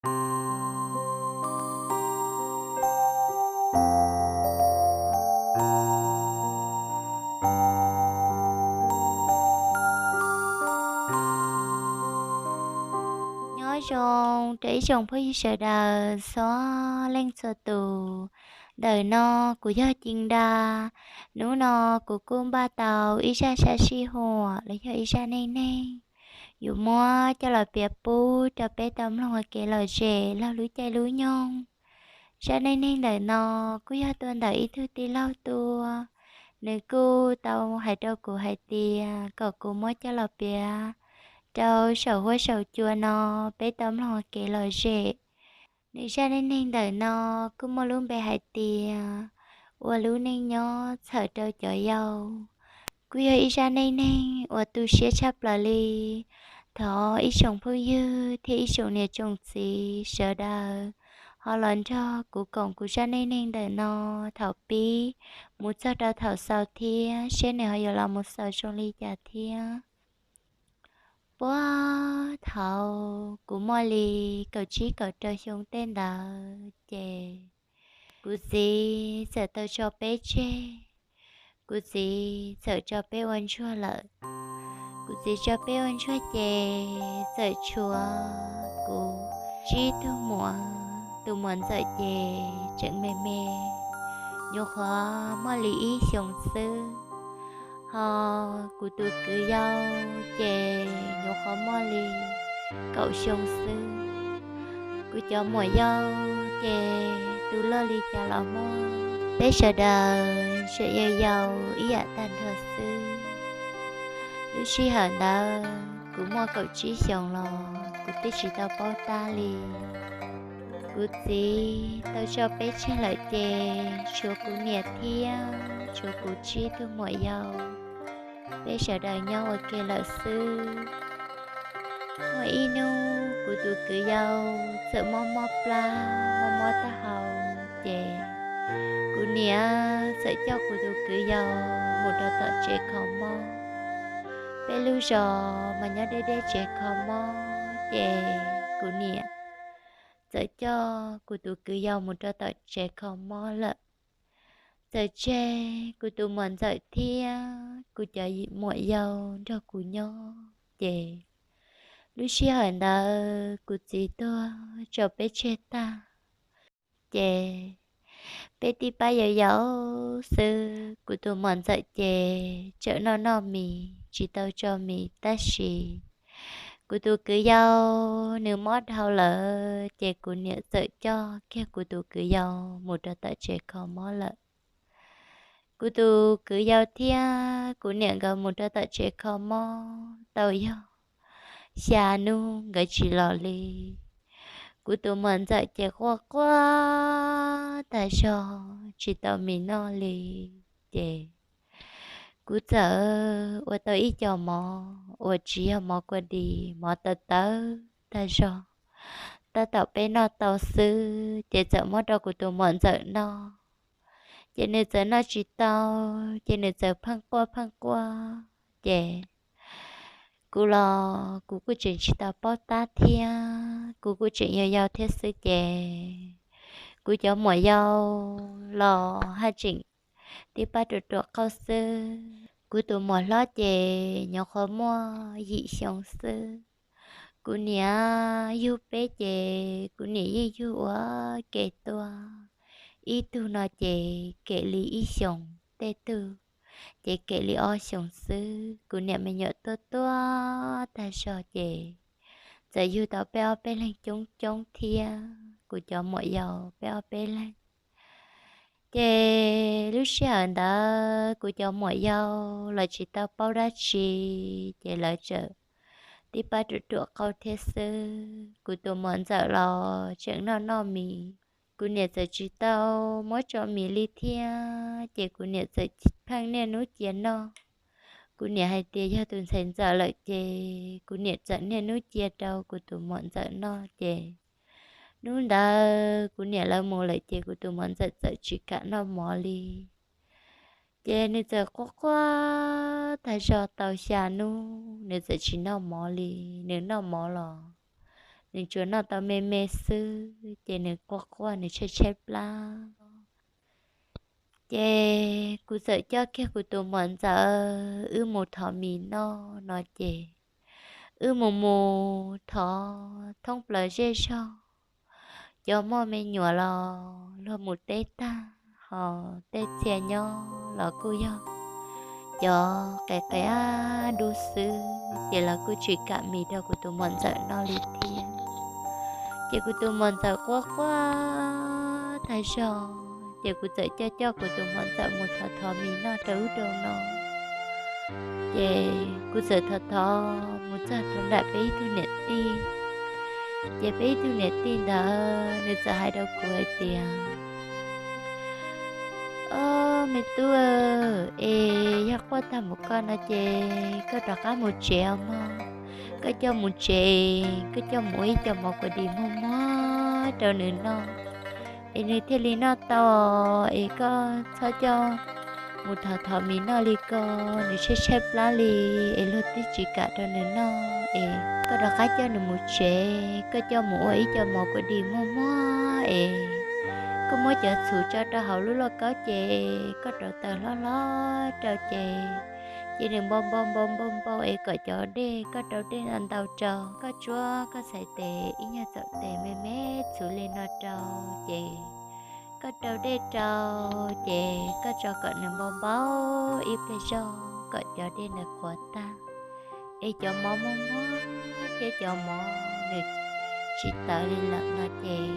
Nyob zoo rau ib tsoom phooj ywg sawv daws txhua leej txhua tus. Ntawm no kuv yog Ci Nra. Hnub no kuv kuj npaj tau ib zaj sab sij huam los yog ib zaj neej neeg yuav muab coj los piav pub rau peb tau mloog ua kev lom zem laug lub caij lub nyoog. Zaj neej neeg ntawm no kuj yog tuaj ntawm ib tug tij laug tuaj. Nws kuj tau hais rau kuv hais tias kom kuv muab coj los piav rau saum huab saum cua no peb tau mloog ua kev lom zem. Nws zaj neej neeg ntawm no kuj muaj lub npe hais tias ua lub neej nyob txhawm rau cov yau. Kuj yog ib zaj neej neeg uas tu siab tshaj plaws li. Thov ib tsoom phooj ywg thiab ib tsoom niam tsoom txiv sawv daws ho los nrog kuv koom kuv zaj neej neeg ntawm no thaum pib mus txog rau thaum xaus thiab seb nws ho yuav los mus xaus zoo li cas thiab. Puag thaum kuv muaj li kaum tsib kaum rau xyoo tej ntawd ces kuv txiv txawm tau tso peb tseg. Kuv txiv txawm tso peb ua ntsuag lawm. Kuv txiv tso peb ua ntsuag ces txawm tshuav kuv tsib tug muam. Tus muam ntxawm ces tseem me me, nyuam qhuav muaj li ib xyoos xwb. Ho kuv tus kwv yau ces nyuam qhuav muaj li kaum xyoo xwb. Kuv cov muam yau ces tus loj li cas los muaj. Peb sawv daws tseem yau yau ib yam tag nrho xwb. Lub sij hawm ntawd kuv muaj kaum tsib xyoos los kuv twb tsis tau paub tab li. Kuv txiv tau tso peb tseg lawm ces tshuav kuv niam thiab tshuav kuv tsib tug muam yau, peb sawv daws nyob ua ke lawm xwb. Muaj ib hnub kuv tus kwv yau txawm mob mob plab mob mob taub hau ces kuv niam txawm coj kuv tus kwv yau mus rau tom tsev kho mob. Peb lub zos mas nyob deb deb tsev kho mob ces kuv niam txawm coj kuv tus kwv yau mus rau tom tsev kho mob lawm. Txawm tseg kuv tus muam ntxawm thiab kuv cov muam yau nrog kuv nyob ces lub sij hawm ntawd kuv txiv tuag tso peb tseg tag. Ces peb tib pab yau yau xwb, kuv tus muam ntxawm ces tseem noj noj mis tsis tau tso mis tab sis kuv tus kwv yau nws mob dhau lawm ces kuv niam txawm coj kiag kuv tus kwv yau mus rau tom tsev kho mob lawm. Kuv tus kwv yau thiab kuv niam nkawd mus rau tom tsev kho mob tau yog xya hnub nkawd tsis los li. Kuv tus muam ntxawm ces quaj quaj tag zog tsis tau mis noj li. Ces kuv txawm ua tau ib co mov uas tsis yog mov kua dis, mov tawv tawv tag zog. Tab tom peb noj tau xwb ces txawm muab rau kuv tus muam ntxawm noj. Ces nws txawm noj tsis tau, ces nws txawm pheej quaj pheej quaj. Ces kuv los kuv kuj tseem tsis tau paub tab thiab, kuv kuj tseem yau yau thiab xwb ces kuv cov muam yau los haj tseem tib pab ruam ruam qauj xwb. Kuv tus muam hlob ces nyuam qhuav muaj yim xyoo xwb. Kuv niam yug peb ces kuv niam yeej yug ua ke tuaj. Ib tug no ces kem li ib xyoos, tej tug ces kem li ob xyoos xwb. Kuv niam me nyuam tuaj tuaj tag zog ces txawm yug tau peb ob peb leeg coob coob thiab, kuv cov muam yau peb ob peb leeg. Ces lub sij hawm ntawd kuv cov muam yau los tsis tau paub dab tsi, ces lawv txawm tib pab ruam ruam qauj thiab xwb. Kuv tus muam ntxawm los tseem noj noj mis, kuv niam txawm tsis tau muab tso mis li thiab, ces kuv niam txawm pheej niaj hnub cia noj. Kuv niam hais tias yog tus ntxhais ntxawm lawm ces kuv niam txawm niaj hnub cia rau kuv tus muam ntxawm noj ces hnub ntawd kuv niam lawv mus lawm ces kuv tus muam ntxawm txawm tsis kam noj mov li. Ces nws txawm quaj quaj tag zog tau xya hnub nws txawm tsis noj mov li. Nws noj mov los nws tsuas noj tau me me xwb ces nws quaj quaj nws tshaib tshaib plab. Ces kuv txawm coj kiag kuv tus muam ntxawm wb mus thov mis noj no ces wb mus mus thov thoob plaws zej zog, cov muaj me nyuam los luag mus teb tag, ho tej txhia nyob los kuj yog cov qis qis dub xwb ces lawv kuj tsis kam mis rau kuv tus muam ntxawm noj li thiab. Ces kuv tus muam ntxawm quaj quaj tag zog ces kuv txawm coj coj kuv tus muam ntxawm mus thov thov mis noj rau ub rau no. Ces kuv txawm thov thov mus txog rau nram peb ib tug niam tij. Ces peb ib tug niam tij ntawd nws txawm hais rau kuv hais tias, Ob me tub, es yog quaj tag mus koj no ces koj rov qab mus tsev os mog. Koj coj mus tsev, koj coj mus ua ib co mov kua dis muag muag rau nws noj es nws thiaj li noj tau. Es koj txhob coj mus thov thov mis noj li ko, nws tshaib tshaib plab li es luag twb tsis kam rau nws noj. Es koj rov qab coj nws mus tsev, koj coj mus ua ib co mov kua dis muag muag es koj muab cov txhuv tso rau hauv lub lauj kaub ces koj rauv taws hlob hlob rau ces, ces nws npau npau npau npau npau es kom cov dej, koj rau dej ntau rau, koj tsuab koj txhais tes ib nyuag txhaum tes me me txhuv li no rau ces koj rau dej rau ces koj tso kom nws npau npau ib pliag zog kom cov dej ntawd qhuav tag es cov mov muag muag thiab cov mov nws tsis tawv li lawm no ces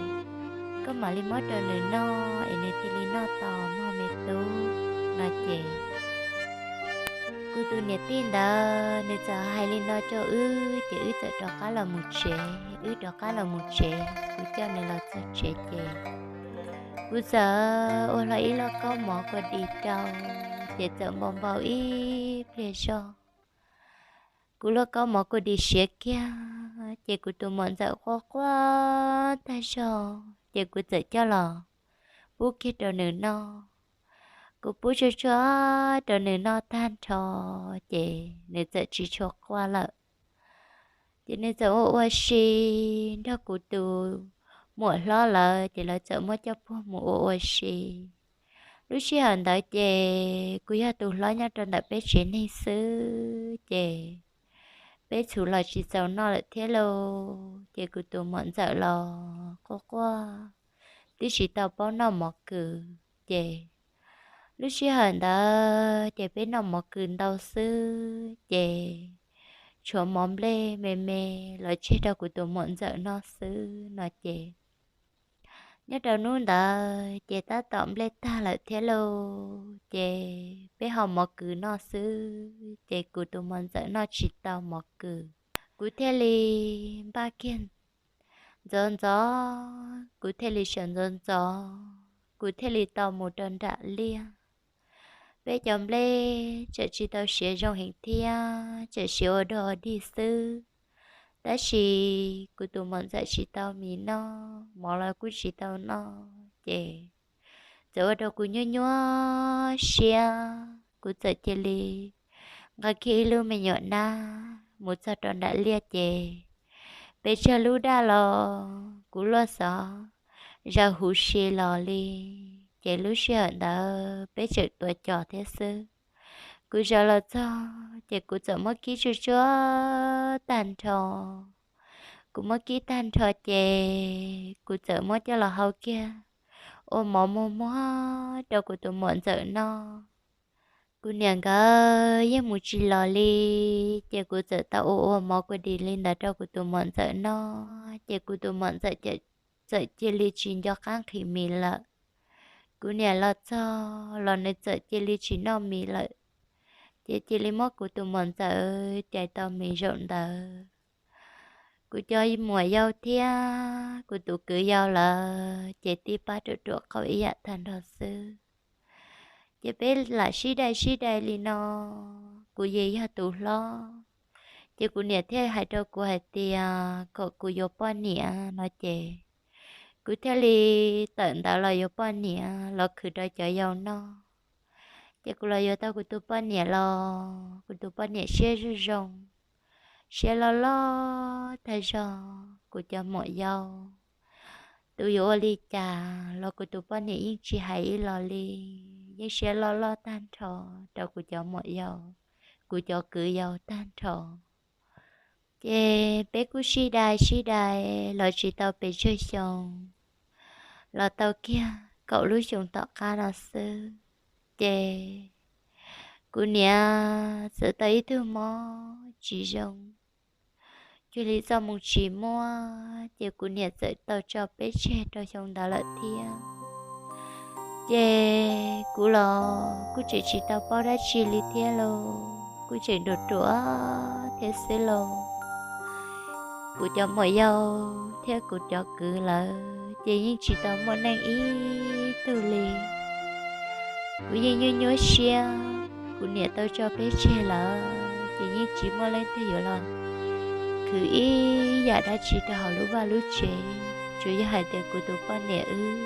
koj mam li muab rau nws noj es nws thiaj li noj tau mog me tub no ces kuv tus niam tij ntawd nws txawm hais li no rau wb ces wb txawm rov qab los mus tsev. Wb rov qab los mus tsev, kuv coj nws los txog tsev ces kuv txawm ua hlo ib lauj kaub mov kua dis rau ces txawm npau npau ib pliag zog kuv lauj kaub mov kua dis siav kiag ces kuv tus muam ntxawm quaj quaj tag zog ces kuv txawm coj los pub kiag rau nws noj. Kuv pub tsuag tsuag rau nws noj tag nrho ces nws txawm tsis tshua quaj lawm. Ces nws txawm ua ua si nrog kuv tus muam hlob lawv ces lawv txawm muab coj puag mus ua ua si. Lub sij hawm ntawd ces kuv yog tus hlob nyob rau ntawm peb tsev neeg xwb ces peb txhuv los tsis txaus noj lawm thiab lauj. Ces kuv tus muam ntxawm los quaj quaj twb tsis tau paub noj mov kws ces lub sij hawm ntawd ces peb noj mov kws ntau xwb ces tshuav mov nplej me me los tseg rau kuv tus muam ntxawm noj xwb no ces nyob rau hnub ntawd ces tab tom nplej tag lawm thiab lauj, ces peb ho mov kws noj xwb ces kuv tus muam ntxawm noj tsis tau mov kws. Kuv thiaj li npaj kiag ntxov ntxov, kuv thiaj li sawv ntxov ntxov, kuv thiaj li tau mus rau nram liaj. Peb cov nplej tseem tsis tau siav zoo heev thiab tseem siav ua dog dig xwb, tab sis kuv tus muam ntxawm tsis tau mis noj, mov los kuj tsis tau noj ces txawm ua rau kuv nyuaj nyuaj siab. Kuv txawm cia li nqa kiag ib lub me nyuam nab mus txog rau nram liaj ces pes tsawg lub daj los kuv luaj xov zaws huv si los li. Ces lub sij hawm ntawd peb tseem tuav cos thiab xwb. Kuv zaws los txog ces kuv txawm muab kib tsuag tsuag tag nrho. Kuv muab kib tag nrho ces kuv txawm muab coj los hau kiag ua mov muag muag rau kuv tus muam ntxawm noj. Kuv niam nkawd yeej mus tsis los li, ces kuv txawm tau ua ua mov kua dis li ntawd rau kuv tus muam ntxawm noj ces kuv tus muam ntxawm txawm cia li tsis nco qab nqhis mis lawm. Kuv niam los txog los nws txawm cia li tsis noj mis lawm, ces cia li muab kuv tus muam ntxawm cais tau mis zaum ntawd. Kuv cov muam yau thiab kuv tus kwv yau lawv ces tib pab ruam ruam qau ib yam tag nrho xwb. Ces peb lam sib dai sib dai li no, kuv yeej yog tus hlob. Ces kuv niam thiaj hais rau kuv hais tias kom kuv yuav poj niam no ces kuv thiaj li tawm ntawv los yuav poj niam los khwv rau cov yau noj. Ces kuv los yuav tau kuv tus poj niam los kuv tus poj niam siab zoo zoo, siab loj loj tag zog. kuv cov muam yau. Tus yuav ua li cas los kuv tus poj niam yeej tsis hais ib los li, yeej siab loj loj tag nrho rau kuv cov muam yau, kuv cov kwv yau tag nrho. Ces peb kuj sib dai sib dai los tsis tau pes tsawg xyoo, los tau kiag kaum lub xyoo tom qab no xwb, ces kuv niam txawm tau ib tug mob tsis zoo, cuag li txoj moo tsis muaj, ces kuv niam txawm tau tso peb tseg rau xyoo ntawd lawm thiab. Ces kuv los kuj tseem tsis tau paub dab tsi li thiab lauj, kuj tseem ruam ruam thiab xwb lauj. Kuv cov muam yau thiab kuv cov kwv lawv ces yeej tsis tau muaj neej ib tug li. Kuv yeej nyuaj nyuaj siab, kuv niam tau tso peb tseg lawm ces yeej tsis muaj leej twg yuav los khwv ib yam dab tsi rau hauv lub vaj lub tsev, tsuas yog hais tias kuv tus poj niam wb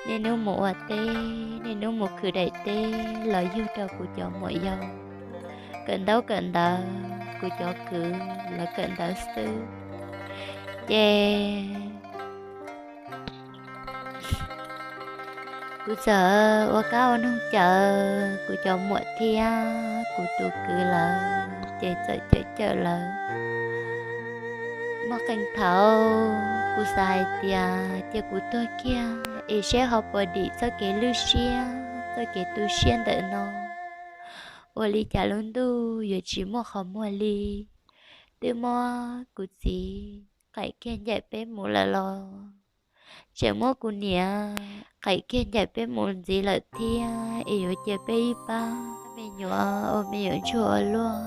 niaj hnub mus ua teb, niaj hnub mus khwv daim teb los yug rau kuv cov muam yau kawm ntaub kawm ntawv, kuv cov kwv lawv kawm ntawv xwb. Ces kuv txawm ua kab ua noog cawm kuv cov muam thiab kuv tus kwv lawv, ces txawm cawm cawm lawv. Muaj qee thaum kuv xav hais tias cia kuv tuag kiag es seb ho puas dim txoj kev lwj siab, txoj kev tu siab ntawm no. Ua li cas lub ntuj yuav tsis muaj qhov muag li, twb muab kuv txiv qeeb kiag ncaim peb mus lawm los tseem muab kuv niam qeeb kiag ncaim peb mus ntxiv lawm thiab, es yuav cia peb ib pab me nyuam ua me nyuam ntsuag ua luaj.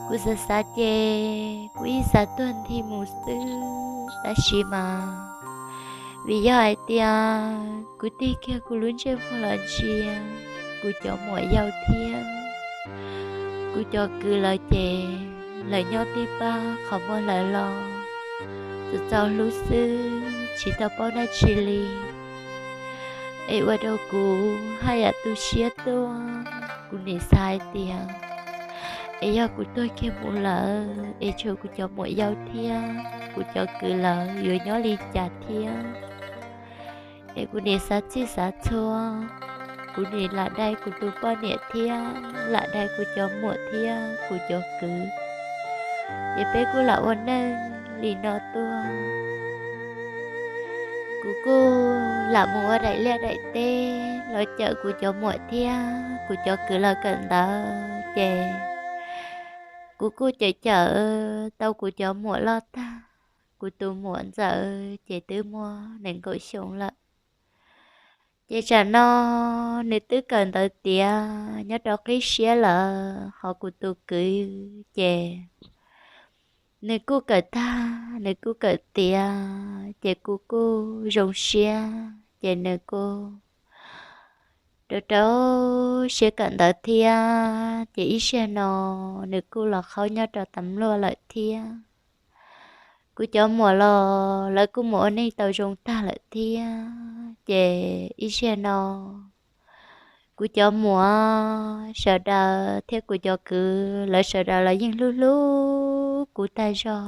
Kuv xav xav ces kuv ib xav tuag nthi mus xwb, tab sis mas vim yog hais tias kuv tig kiag kuv lub ntsej muag los ntsia kuv cov muam yau thiab kuv cov kwv lawv ces lawv nyob tib pab qhov muag lawv los txaus txaus hlub xwb, tsis tau paub dab tsi li. Es ua rau kuv haj yam tu siab tuaj, kuv nim xav hais tias es yog kuv tuag kiag mus lawm es tshuav kuv cov muam yau thiab kuv cov kwv lawv yuav nyob li cas thiab. Es kuv nim xav txhij xav txhua, kuv nim lam dai kuv tus poj niam thiab lam dai kuv cov muam thiab kuv cov kwv, ces peb kuj lam ua neej li no tuaj. Kuv kuj lam mus ua daim liaj daim teb los cawm kuv cov muam thiab kuv cov kwv lawv kawm ntawv, ces kuv kuj cawm cawm tau kuv cov muam loj tag. Kuv tus muam ntxawm ces twb muaj nees nkaum xyoo lawm. Ces tsam no nws twb kawm ntawv tiav nyob rau qib siab lawm, ho kuv tus kwv ces nws kuj kawm tag, nws kuj kawm tiav, ces kuv kuj zoo siab, ces nws kuj rau rau siab kawm ntawv thiab, ces ib zaug no nws kuj los qhaub nyob rau tam luaj lawm thiab. Kuv cov muam los lawv kuj mus ua neej tau zoo tag lawm thiab, ces ib zaug no kuv cov muam sawv daws thiab kuv cov kwv lawv sawv daws los yeej hlub hlub kuv tag zog.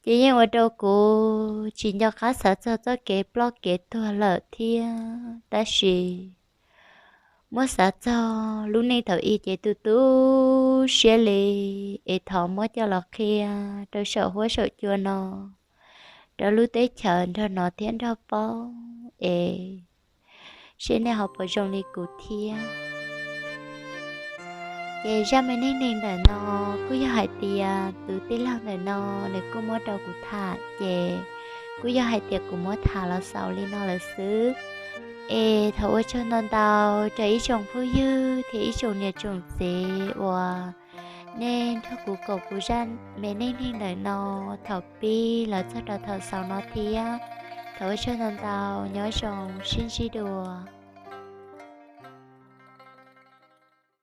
Ces yeej ua rau kuv tsis nco qab xav txog txoj kev ploj kev tuag lawm thiab, tab sis muab xav txog lub neej thaum ub ces tu tu siab li, es thov muab coj los qhia rau saum huab saum cua no, rau lub teb chaws nrog hnov thiab nrog paub, es seb nej ho puas zoo li kuv thiab. Ces zaj me neej neeg ntawm no kuj yog hais tias tus tij laug ntawm no nws kuj muab rau kuv tham, ces kuj yog hais tias kuv muab tham los xaus li no lawm xwb. Es thov ua tsaug ntau ntau rau ib tsoom phooj ywg thiab ib tsoom niam tsoom txiv uas nej nrog kuv koom kuv zaj me neej neeg ntawm no thaum pib los txog rau thaum xaus no thiab. Thov ua tsaug ntau ntau, nyob zoo, sib ntsib dua.